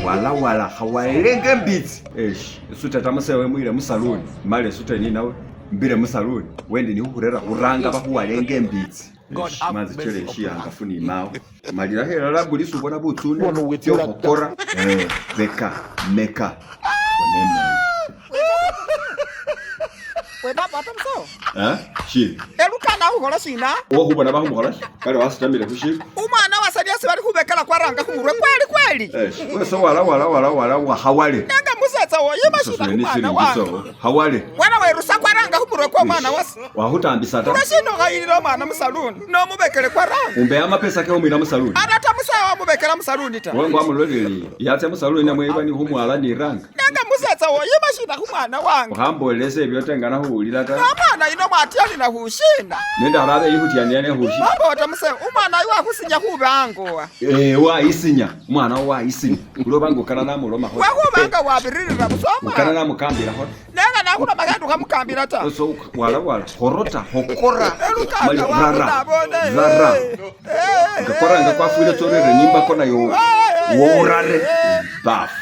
Wala wala khawalenge embitsi. Eish, esuta ta musewe mwile musaluni. Male esute ninawe mbile musaluni. Wendi nikhukhurera khuranga bakhuwalenge embitsi. God have Mazi mercy chele upon us. shiyangafu ni mawo. Malilakho elala bulisi ubona butsune Wano wetula byokhokora. Beka meka. Onemele. Wetapata musawo Eh? Shi. Elukana khukhola sina? Wokhubona bakhumukhola shi? Kale wasitamile khushiko. Umwana wasani esi bali khubekela kwaranga khumurwe kweli kweli. Eish, wese wala wala wala wala wa hawale. Nenga musetsa woyima shina khumwana wange. Hawale. Wena werusa kwaranga khumurwe kwa mwana wase. Wakhutambisa ta. Ulwashina okhayilila omwana musaluni nomubekele kwaranga. Umbe amapesa kewe mwina musaluni. Arata musawo wamubekela musaluni ta. Wengo amuloleli. Yatsa musaluni namwe iba ni khumwala ni ranga. Nenga musetsa woyima shina khumwana wange. Ukhambolele ebyo tengana khuwulila ta. Nomwana yuno mwatyanila khushina. Nende arabe ikhutyanila ne khushi. Wambota muse umwana uyu wakhusinya khubangowa. Wayisinya. Umwana wayisinya. Uloba nga ukana namulomakho. Wekhubanga wabiririra busa Ukana omwana. namukambilakho. Nenga nakhuloma khendu khamukambila ta. So wala wala khorota khokora. Mali Elukana rara. wakhunabone. Rara. Nga kwaranga kwafwile tsorere nimbako nayo. Worare. Bafu.